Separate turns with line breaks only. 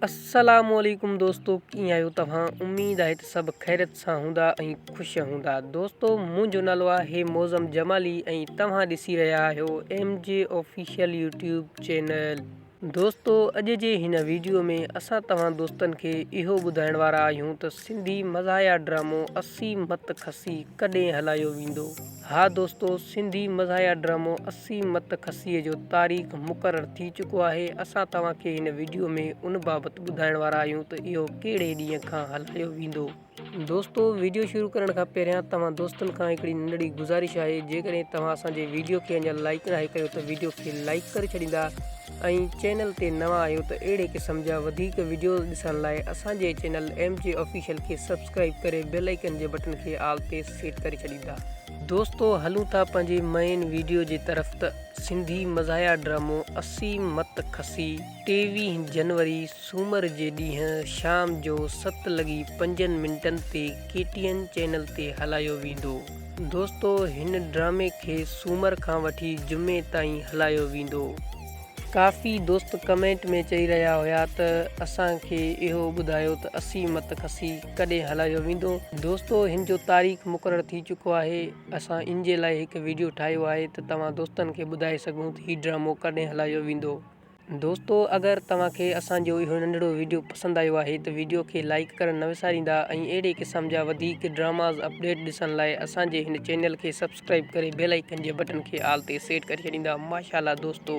السلام عليڪم دوستو ڪيئن آهيو توهان اميد آهي ته سڀ خيريت سان هوندا ۽ خوش هوندا دوستو منهنجو نالو آهي معظم جمالي ۽ توهان ڏسي رهيا آهيو M G official YouTube channel دوستو اڄ جي هن ويڊيو ۾ اسان توهان دوستن کي اهو ٻڌائڻ وارا آهيون ته سنڌي مزاحيه ڊرامو اسي مت کسي ڪڏهن هلايو ويندو ها دوستو سنڌي مزاحيه ڊرامو 80 مت کسيء جو تاريخ مقرر ٿي چڪو آهي اسان توهان کي هن وڊيو ۾ ان بابت ٻڌائڻ وارا آهيون ته اهو ڪهڙي ڏينهن کان هلايو ويندو. دوستو وڊيو شروع ڪرڻ کان پهريان توهان دوستن کان هڪڙي ننڍڙي گذارش آهي جيڪڏهن توهان اسان جي وڊيو کي اڃا لائيڪ ناهي ڪيو ته وڊيو کي لائيڪ ڪري ڇڏيندا ۽ چينل تي نوان آهيو ته اهڙي قسم جا وڌيڪ وڊيوز ڏسڻ لاء اسان جي چينل ايم جي آفيشل کي سبسڪرائيب ڪري بيل آئيڪن جي بٽڻ کي آل تي سيٽ ڪري ڇڏيندا. دوستو هلون ٿا پنهنجي مئين ويڊيو جي طرف ته سنڌي مزاحيه ڊرامو 80 مت کسي 23 جنوري سومر جي ڏينهن شام جو ست لڳي پنجن منٽن تي ڪي ٽي اين چينل تي هلايو ويندو. دوستو هن ڊرامي کي سومر کان وٺي جمعي تائين هلايو ويندو. ڪافي دوست ڪمينٽ ۾ چئي رهيا هيا ته اسان کي اهو ٻڌايو ته 80 مت کسي ڪڏهن هلايو ويندو. دوستو هن جو تاريخ مقرر ٿي چڪو آهي اسان ان جي لاء هڪ ويڊيو ٺاهيو آهي ته توهان دوستن کي ٻڌائي سگهون ته هي ڊرامو ڪڏهن هلايو ويندو. دوستو اگر توهان کي اسان جو اهو ننڍڙو ويڊيو پسند آيو آهي ته ويڊيو کي لائيڪ ڪرڻ نه وساريندا ۽ اهڙي قسم جا وڌيڪ ڊراماز اپڊيٽ ڏسڻ لاء اسان جي هن چينل کي سبسڪرائيب ڪري بيل آئيڪن جي بٽڻ کي آل تي سيٽ ڪري ڇڏيندا ماشاءالله دوستو.